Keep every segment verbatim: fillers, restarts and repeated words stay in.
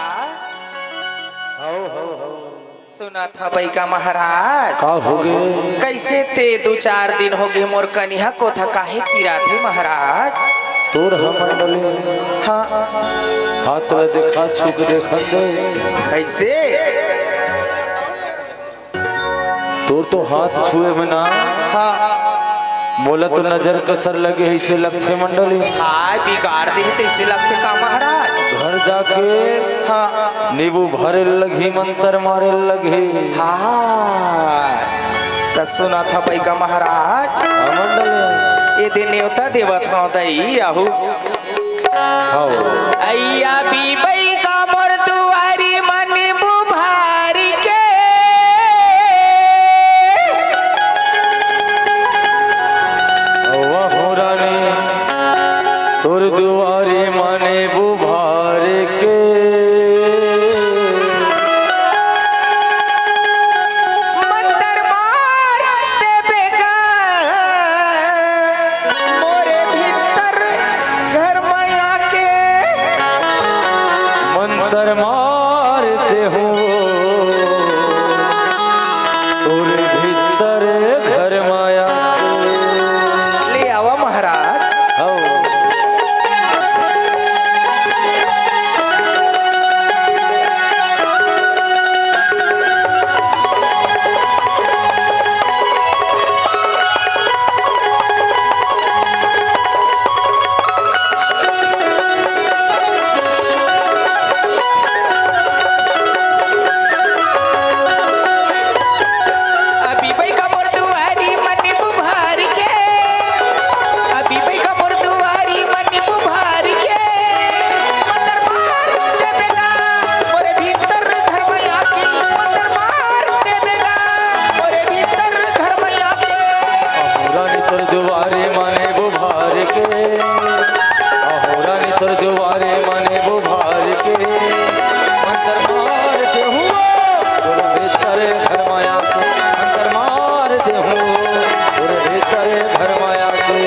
हव, हव, हव। सुनत हवय का महाराज? का होगे? कइसे ते दू चार दिन होगे मोर कनिहा कोथा काहे पिराथे महाराज? तोर हमन डोले। हाँ। हाथ ल देखा, छू के देखन दे। कइसे? तोर तो हाथ छुए में ना, हाँ। मोला तो नजर कसर लगे हे, अइसे लगथे मंडली। हाय, बिगाड़ दे हे, तइसे लगथे का महाराज? घर जाके हाँ। नींबू भरे लगही, मंतर मारे लगही। हाँ, त सुनत हवय का महाराज? हाँ, मंडली। ए दे नेवता देवत हंव दई, आहू। हव। अइया बीबई का मोर दुआरी म नींबू भारी के। अवा हो रानी, तोर दुआरी म नींबू भारी के। मंतर मार देबे गा। मोरे भीतर घर म आके मंतर मार देहूं, तोरे भीतर घर म आके। ले आवा महाराज। हव। अभी बई का मोर दुआरी म नींबू भारी के, अभी बई का मोर दुआरी म नींबू भारी के, मंतर मार देबे गा, मोरे भीतर घर म आके, मंतर मार देबे गा, मोरे भीतर घर म आके। अहो रानी तोर दुआरी म नींबू भारी के, अहो रानी तोर दुआरी म नींबू भारी के, मंतर मार देहूं, तोर भीतर घर म आके, मंतर मार देहूं, तोर भीतर घर म आके।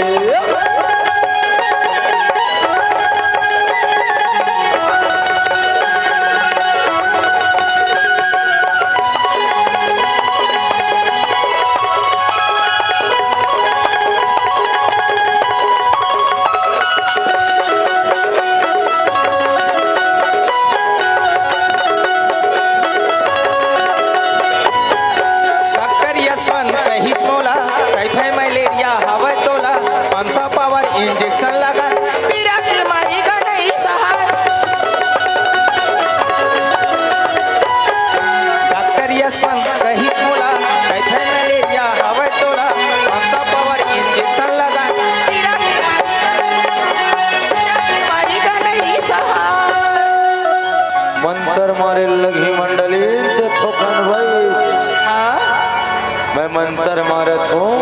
डॉक्टर यशवंत कहिस मोला, टाइफाइड मलेरिया हवय तोला, पाँच सौ पावर इंजेक्शन लगा, पीरा के मारी गा नहीं सहाय। डॉक्टर यशवंत कहिस मोला, टाइफाइड मलेरिया हवय तोला, पाँच सौ पावर इंजेक्शन लगा, पीरा के मारी, पीरा के मारी गा नहीं सहाय। मंतर मारे लगही मंडली, ते थोकन भाई। हाँ? मैं मंतर मारत हूँ।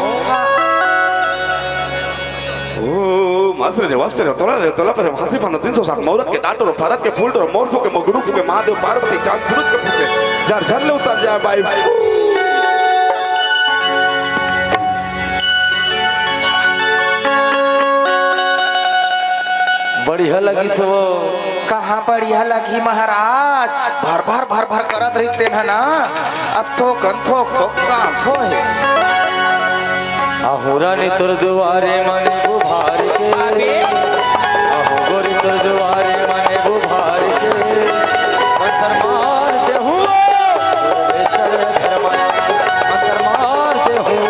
ओ, मस्त रे, जवास पे रे, तोला रे, तोला पे रे, हंसी फन, तीन सौ साठ, मौरत के डांटो रो, फरत के फूल रो, मोर फूके, मोगरू फूके, महादेव पार्वती, चांद सूरज के फूके, झर झर ले उतर जाए भाई। बढ़िया लगिस वो। कहाँ बढ़िया लगही महाराज, भर भर भर भर करत रहिस तेन ह ना, अब थोकन थोक थोक शांत होए। अहो रानी तोर दुआरे म नींबू भारी के, अबे। अहो गोरी तोर दुआरे म नींबू भारी के, मंतर मार देहूं, तोर भीतर घर म आके, मंतर मार देहूं,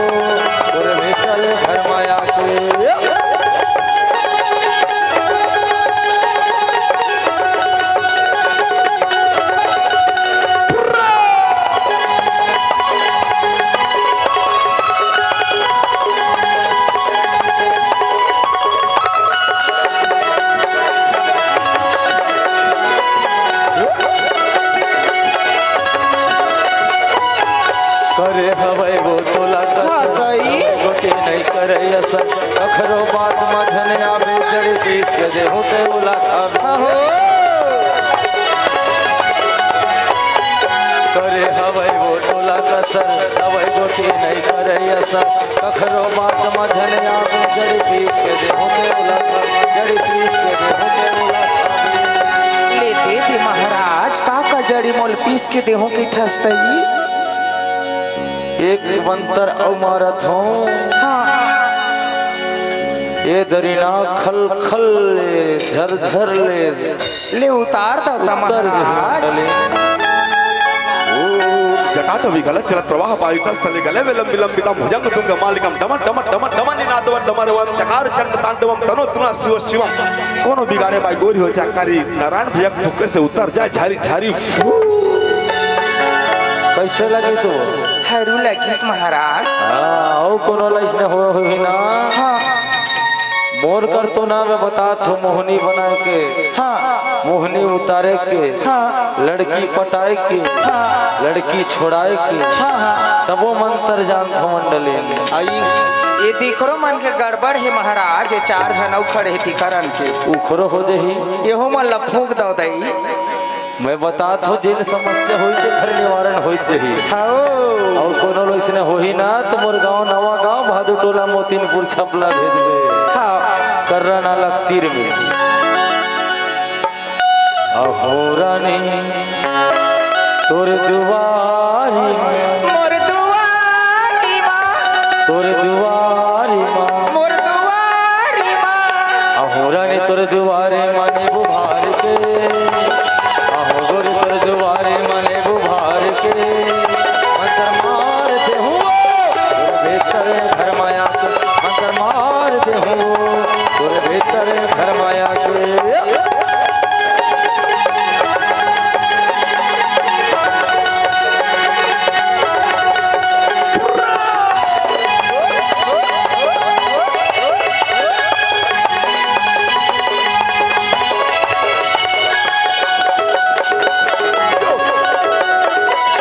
तोर भीतर घर म आके। करे हवय वो तोला कसम, हाँ, दाई। गोटे नइ करे असर, कखरो बात म झन आबे, जड़ी पीस के देहूं ते ओला खाबे। आहो। करे हवय वो तोला कसम, अवय गोटे नइ करे असर, कखरो बात म झन आबे, जड़ी पीस के देहूं ते ओला खाबे, जड़ी पीस के देहूं ते ओला खाबे। ले दे दे महाराज, तड़ी मोल पीस के देहूं कि थस तई। एक मंतर अउ मारत हूं। हाँ। ए दरिना खल खल ले, झरझर ले। ले उतार दो त उतर महाराज। जटा तो विगल चलत प्रवाह पावित स्थले गले में लंबी लंबितम भुजंग तुंग मालिकम डमन डमन डमन डमन निनादवन डमरवन चकार चंड तांडवम तनो तुना शिव शिवम। कोनो बिगाड़े बाई गोरी हो जाकारी नारायण भैया फुके से उतर जाए झारी झारी फू। कैसे लगिस वो? हरू लगिस महाराज। हाँ, अउ कोनो ला इसने हो, होही ना। हाँ। मोर कर तो ना मैं बतात हूँ मोहनी बनाए के, हाँ। मोहनी उतारे के, हाँ। लड़की पटाए के, हाँ। लड़की छोड़ाए के, हाँ, हाँ। सबो मंत्र जानत हूँ मंडली। आई, ये दिखरो मन के गड़बड़ हे महाराज, ये चार झन अउ खड़े हे तिखरन के। उखरो हो जही। एहू मन ला फूंक दो दई। मैं बतात हूँ, जेन समस्या होई, तेखर निवारण होई जही। हौ। अउ कोनो लो इसने होही ना, त मोर गांव नवा गांव, भादू टोला, मोतीनपुर, छपला भेजबे। हौ। कर्रा नाला तीर में। अहो रानी, तोर दुआरी में। मोर दुआरी माँ। तोर दुआरी माँ। मोर दुआरी माँ। अहो रानी तोर दुआरे माने बुभार के, अहो गोरी तोर दुआरे माने बुभार के, मंतर मार देहूँ तोर भीतर घर माया के, मंतर मार देहूँ तोर भीतर घर माया के।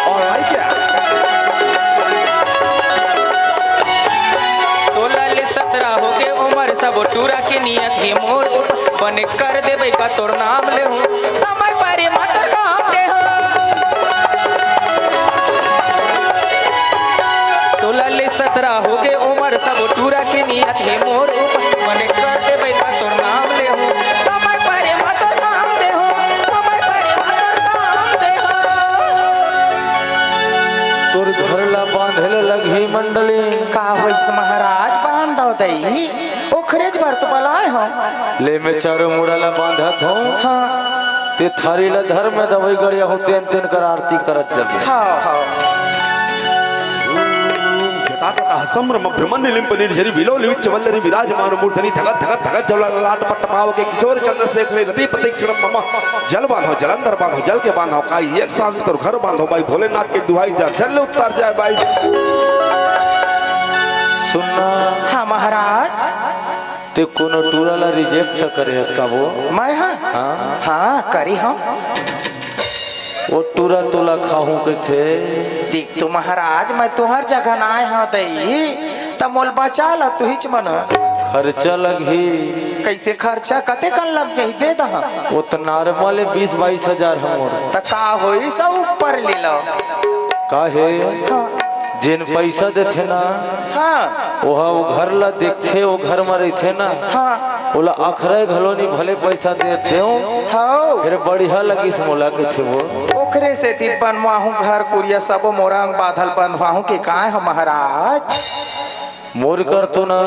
और आई क्या? सोलह ले सत्रह हो गे उमर, सब टूरा के नियत हे मोर। बने कर देबे का तोर नाम ले हूँ, समय पारे मत काम दे हो। सोलह ले सत्रह हो गे उमर, सब टूरा के नियत हे मोर। बने कर देबे का तोर नाम ले हूँ, समय पारे मत काम दे हो, समय पारे मत काम दे हो। तोर घर ला बांधे ले लगही मंडली। का होइस महाराज, बांध दो दई, ओखरेच बर तो बलाए हंव। ले मैं चारों मुड़ा ला बांधत हंव। हाँ। ते थारी ला धर, मैं दवई गड़िया हूँ, तेन तेन कर आरती करत जबे। हाँ, हाँ। जटाजूटहस्तचंद्रमभ्रमं नीलं पनीरजरी विलोल विच्च वल्लरी विराजमान मूर्धनि धगत धगत धगत जल ललाट पट्ट पावके किशोर चंद्रशेखरे रति प्रतीक्षणम मम। जल बांधव, जलंधर बांधव, जल के बांधव, काई एक साथ तोर घर बांधव बाई, भोलेनाथ के दुहाई जा, जल उतार जाए बाई। सुनना। हाँ महाराज। ते कोनो टूरा ला reject करे हस का वो? मैं हाँ? हाँ। हाँ, करी हंव। वो टूरा तोला खाहूं कथे। देख तो महाराज, मैं तुंहर जगह ना आए हंव दई, त मोल बचा ला तुहिच मन। खर्चा लगही। कैसे खर्चा? कते कन लग जही, दे दहा। वो त normal हे, बीस बाईस हजार हमर। त का होइस, ऊपर ले लो। का हे? हाँ। जेन पैसा देथे ना, हाँ। ओहा वो घर ला देखथे, वो घर म रहिथे ना, हाँ। ओला अखरे घलो नी, भले पैसा दे देव, हाँ। फेर बढ़िया लगिस मोला कथे वो। ओखरे सेती बनवाहूं घर कुरिया, सबो मोर अंग बांधल बनवाहूं के काय हो महाराज? मोर कर तो ना,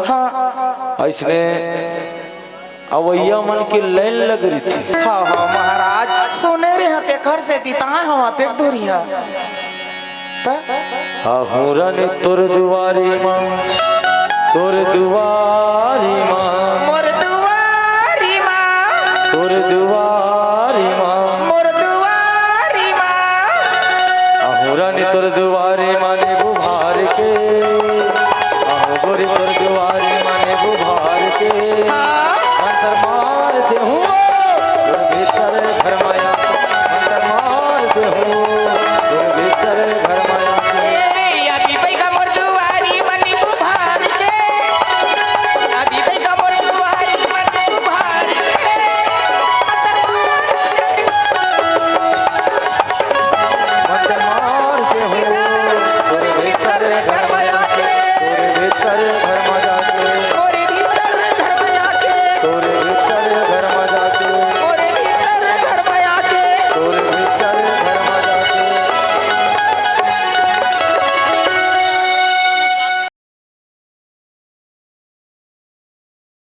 हाँ। अइसने अवइया मन के लाइन लग रहिथे। हाँ, हाँ, महाराज, सुने रहे हंव तेखर सेती ताय हंव अतेक दूरिहा। त? अहो रानी तोर दुआरी माँ, तोर दुआरी माँ। मोर दुआरी माँ। तोर दुआरी माँ। मोर दुआरी माँ। अहो रानी तोर दुआरी माँ, नींबू भार के। अहो गोरी